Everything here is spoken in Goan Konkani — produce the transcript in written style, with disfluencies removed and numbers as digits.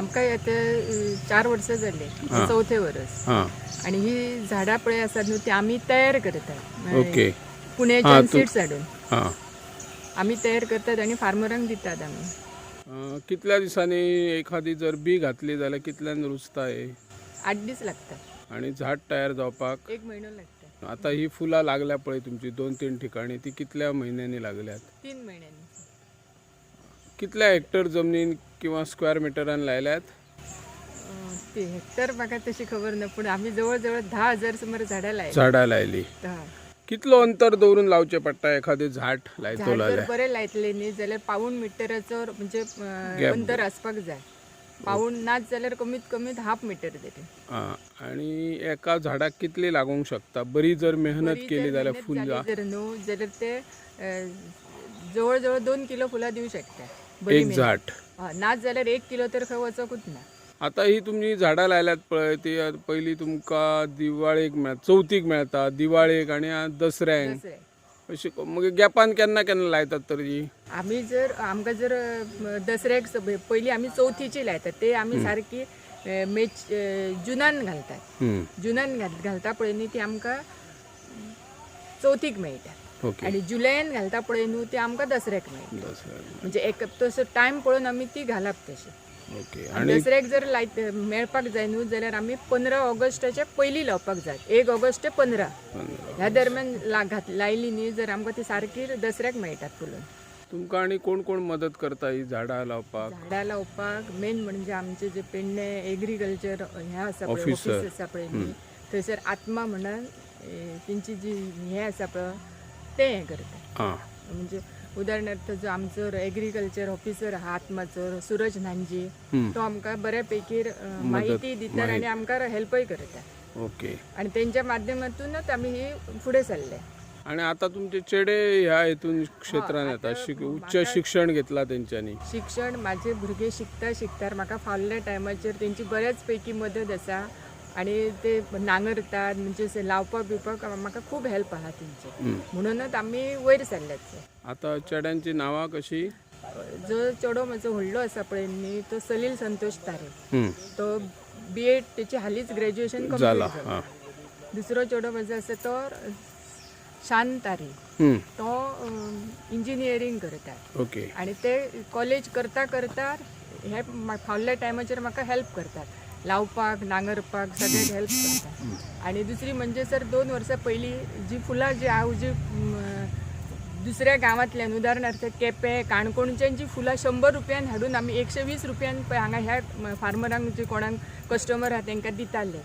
आमकां आतां 4 वर्सां जाली. हा. चवथें वर्स. आनी ही झाडां पळय आसात न्हू, ती आमी तयार करतात. पुण्याच्यान सीड्स हाडून आमी तयार करतात आनी फार्मरांक दितात आमी. कितल्या दिसांनी, एखादी जर बी घातली जाल्यार कितल्यान रुजता हे? 8 दीस लागतात. आणि झाड तयार जावपाक? एक म्हयनो लागता. आता ही फुलां लागल्या पळय तुमची दोन तीन ठिकाणी, ती कितल्या म्हयन्यांनी लागल्यात? 3 म्हयन्यांनी. कितल्या हेक्टर जमनीन किंवा स्क्वेअर मिटरान लायल्यात? ते हेक्टर म्हाका तशी खबर ना, पूण आमी जवळ जवळ 10,000 सुमार झाडां लायली. झाडां लायली. कितलो अंतर दवरून लावचें पडटा एखादें झाड लायतलो झाड जर जाल्यार? बरें लायतलें न्ही जाल्यार पावूण मिटराचो म्हणजे Gap. अंतर आसपाक जाय. पावूण नाच जाल्यार कमीत कमीत हाफ मिटर तरी. आं, आणि एका झाडाक कितली लागूंक शकता, बरी जर मेहनत बरी केली जर जाल्यार मेहनत फुलां? जाली जर न्हू जाल्यार ते जवळ जवळ 2 किलो फुलां दिवं शकता बरी एक मेहनत. झाड? हय, नाच जाल्यार 1 किलो तर खंय वचकूच ना. आता ही तुमची झाडां लायल्यात पळय, ती पयलीं तुमकां दिवाळेक मेळ, चवथीक मेळता, दिवाळेक आनी दसऱ्याक. दसऱ्याक. अशी मागीर गॅपान केन्ना केन्ना लायतात तर ही? आमी जर आमकां जर दसऱ्याक पयलीं आमी चवथीची लायतात, ते आमी सारकी मे जुनान घालतात. जुनान घालता पळय न्ही, ती आमकां चवथीक मेळटा. आनी जुलयान घालता पळय न्हू, ती आमकां दसऱ्याक मेळटा. दसऱ्याक. म्हणजे एक तसो टायम पळोवन आमी ती घालप तशी. आणि दसऱ्याक जर लायत मेळपाक जाय न्हू जाल्यार आमी 15 ऑगस्टाच्या पयलीं लावपाक जाय. 1 ऑगस्ट ते 15 15. ह्या दरम्यान लायली न्ही जर आमकां ती सारकी दसऱ्याक मेळटात फुलून. तुमकां आनी कोण कोण मदत करता ही झाडां लावपाक? झाडां लावपाक मेन म्हणजे आमचे जे पेडणे एग्रीकल्चर हें आसा पळय, ऑफिसर. ऑफिस आसा पळय न्ही, थंयसर आत्मा म्हणून तेंची जी हें आसा पळय, तें हें करता. म्हणजे उदाहरणार्थ जो आमचो एग्रीकल्चर ऑफिसर आहा आत्माचो, सुरज नानजी, तो आमकां बऱ्या पैकी माहिती दिता आनी आमकां हेल्पय करता. आनी तेंच्या माध्यमातूनच आमी ही फुडें सरले. आणि आता तुमचे चेडे ह्या हेतून क्षेत्रान हय, येता, आता उच्च शिक्षण घेतला तेंच्यांनी. शिक्षण माझे भुरगे शिकता शिकता म्हाका फावल्या टायमाचेर तेंची बऱ्याच पैकी मदत आसा आनी ते नांगरतात, म्हणजे अशें लावपाक बिवपाक म्हाका खूब हेल्प आहा तेंची. म्हणूनच आमी वयर सरल्यात. आता चेड्यांची नावां कशी? जो चेडो म्हजो व्हडलो आसा पळय न्ही, तो सलील संतोष तारे. तो बी एड, तेची हालींच ग्रॅज्युएशन जाला. कंप्लीट जालें. दुसरो चेडो म्हजो आसा तो शान तारी. तो इंजिनियरींग करता. आणि ते कॉलेज करता करता हे फावल्या टायमाचेर म्हाका हेल्प करतात, लावपाक, नांगरपाक, सगळ्याक हेल्प करतात. आणि दुसरी म्हणजे सर, 2 वर्सां पयलीं जी फुलां जी हांव जी दुसऱ्या गांवांतल्यान, उदाहरणार्थ केपें, काणकोणच्यान जी फुलां 100 रुपयान हाडून आमी 120 रुपयान पळय हांगा ह्या फार्मरांक, जे कोणाक कस्टमर आहा तेंकां दिताले.